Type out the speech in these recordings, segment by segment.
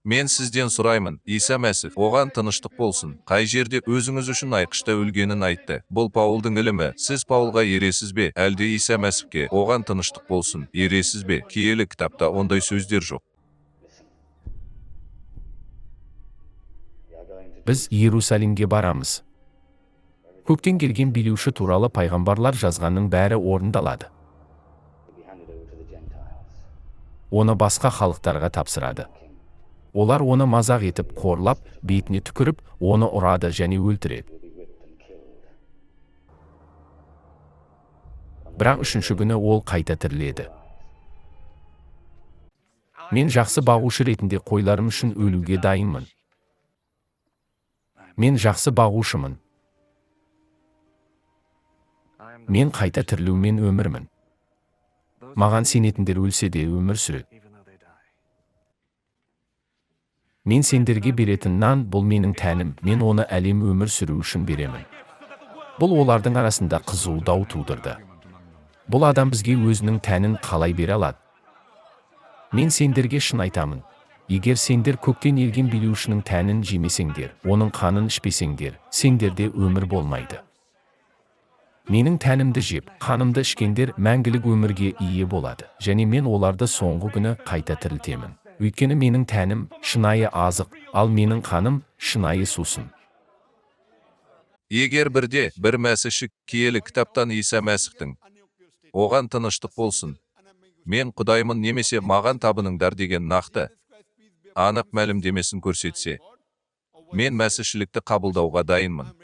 Мен сізден сұраймын, Иса Мәсіх, оған тыныштық болсын. Қай жерде өзіңіз үшін айқышта өлгенін айтты? Бұл Паулдың ілімі. Сіз Паулға ересіз бе, әлде Иса Мәсіхке, оған тыныштық болсын, ересіз бе? Киелі кітапта ондай сөздер жоқ. Біз Иерусалимге барамыз. Көктен келген билеуші туралы пайғамбарлар жазғанның бәрі орындалады. Оны басқа халықтарға тапсырады. Олар оны мазақ етіп, қорлап, бетіне түкіріп, оны ұрады және өлтіреді. Бірақ үшінші күні ол қайта тіріледі. Мен жақсы бағушы ретінде қойларым үшін өлуге дайынмын. Мен жақсы бағушымын. Мен қайта тірілу мен өмірмін. Маған сенетіндер өлсе де өмір сүреді. Мен сендерге беретін нан бұл менің тәнім, мен оны әлем өмір сүру үшін беремін. Бұл олардың арасында қызу дау тудырды. Бұл адам бізге өзінің тәнін қалай бере алады? Мен сендерге шын айтамын. Егер сендер көктен елген билеушінің тәнін жемесеңдер, оның қанын ішпесеңдер, сендерде өмір болмайды. Менің тәнімді жеп, қанымды ішкендер мәңгілік өмірге ие болады, және мен оларды соңғы күні қайта тірілтемін. Өйткені менің тәнім шынайы азық, ал менің қаным шынайы сусын. Егер бірде бір мәсіхші киелі кітаптан Иса Мәсіхтің, оған тыныштық болсын, мен Құдаймын немесе маған табыныңдар деген нақты, анық мәлімдемесін көрсетсе, мен мәсіхшілікті қабылдауға дайынмын.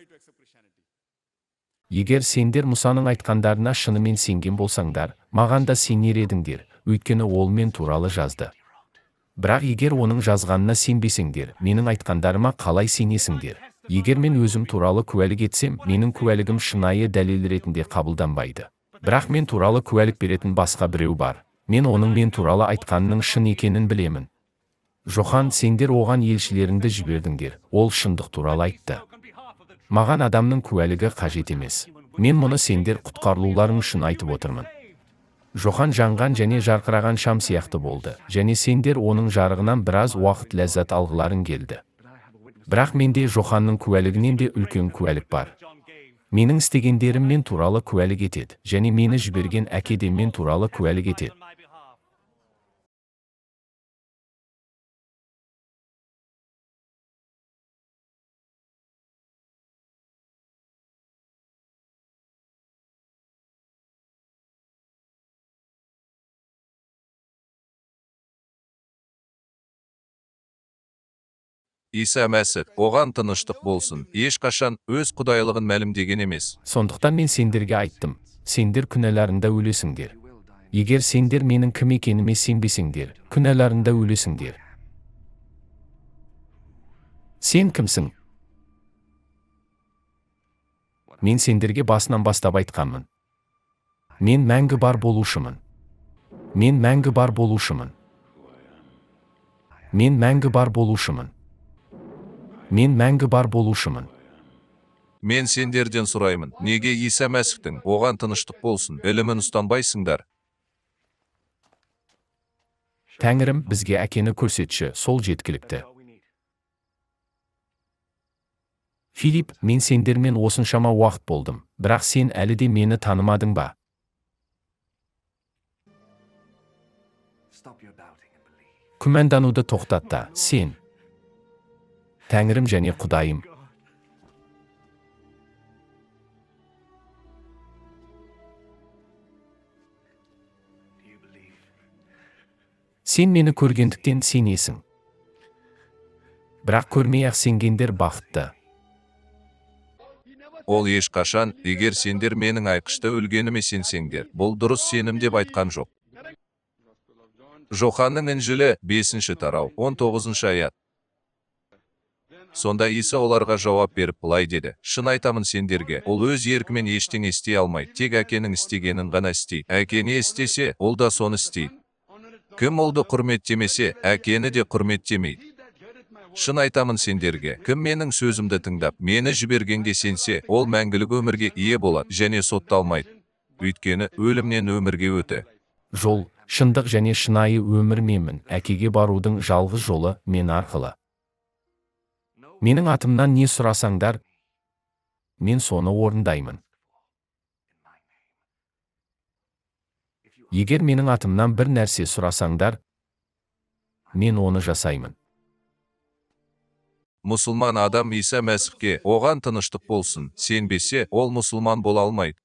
Егер сендер Мұсаның айтқандарына шынымен сенген болсаңдар, маған да сенер едіңдер, өйткені ол мен туралы жазды. Бірақ егер оның жазғанына сенбесеңдер, менің айтқандарыма қалай сенесіңдер? Егер мен өзім туралы куәлік етсем, менің куәлігім шынайы дәлел ретінде қабылданбайды. Бірақ мен туралы куәлік беретін басқа біреу бар. Мен оның мен туралы айтқанының шын екенін білемін. Жохан, сендер оған елшілеріңді жібердіңдер, ол шындық туралы айтты. Маған адамның куәлігі қажет емес. Мен мұны сендер құтқарылуларың үшін айтып отырмын. Жохан жанған және жарқыраған шам сияқты болды, және сендер оның жарығынан біраз уақыт ләззат алғыларың келді. Бірақ менде Жоханның куәлігінен де үлкен куәлік бар. Менің істегендерім мен туралы куәлік етеді, және мені жіберген әке де мен туралы куәлік етеді. Иса Мәсіх, оған тыныштық болсын, ешқашан өз құдайлығын мәлімдеген емес. Сондықтан мен сендерге айттым, сендер күнәларында өлесіңдер. Егер сендер менің кім екеніме сенбесеңдер, күнәларында өлесіңдер. Сен кімсің? Мен сендерге басынан бастап айтқанмын. Мен мәңгі бар болушымын. Мен мәңгі бар болушымын. Мен мәңгі бар болушымын. Мен мәңгі бар болушымын. Мен сендерден сұраймын, неге Иса Мәсіхтің, оған тыныштық болсын, ілімін ұстанбайсыңдар? Тәңірім, бізге әкені көрсетші, сол жеткілікті. Филипп, мен сендермен осыншама уақыт болдым, бірақ сен әлі де мені танымадың ба? Күмәндануды тоқтат та, сен. Тәңірім және Құдайым. Сен мені көргендіктен сенесің. Бірақ көрмей-ақ сенгендер бақытты. Ол ешқашан, егер сендер менің айқышта өлгеніме сенсеңдер, бұл дұрыс сенім деп айтқан жоқ. Жоханның Інжілі, 5 тарау, 19 аят. Сонда Иса оларға жауап беріп былай деді: Шын айтамын сендерге, ол өз еркімен ештеңе істей алмайды, тек әкенің істегенін ғана істейді. Әке не істесе, ол да соны істейді. Кім ұлды құрметтемесе, әкені де құрметтемейді. Шын айтамын сендерге, кім менің сөзімді тыңдап, мені жібергенге сенсе, ол мәңгілік өмірге ие болады және сотталмайды. Өйткені өлімнен өмірге өті. Жол, Шындық және шынайы өмір менмін. Әкеге барудың жалғыз жолы мен арқылы. Менің атымнан не сұрасаңдар, мен соны орындаймын. Егер менің атымнан бір нәрсе сұрасаңдар, мен оны жасаймын. Мұсылман адам Иса Мәсіхке, оған тыныштық болсын, сенбесе, ол мұсылман бола алмайды.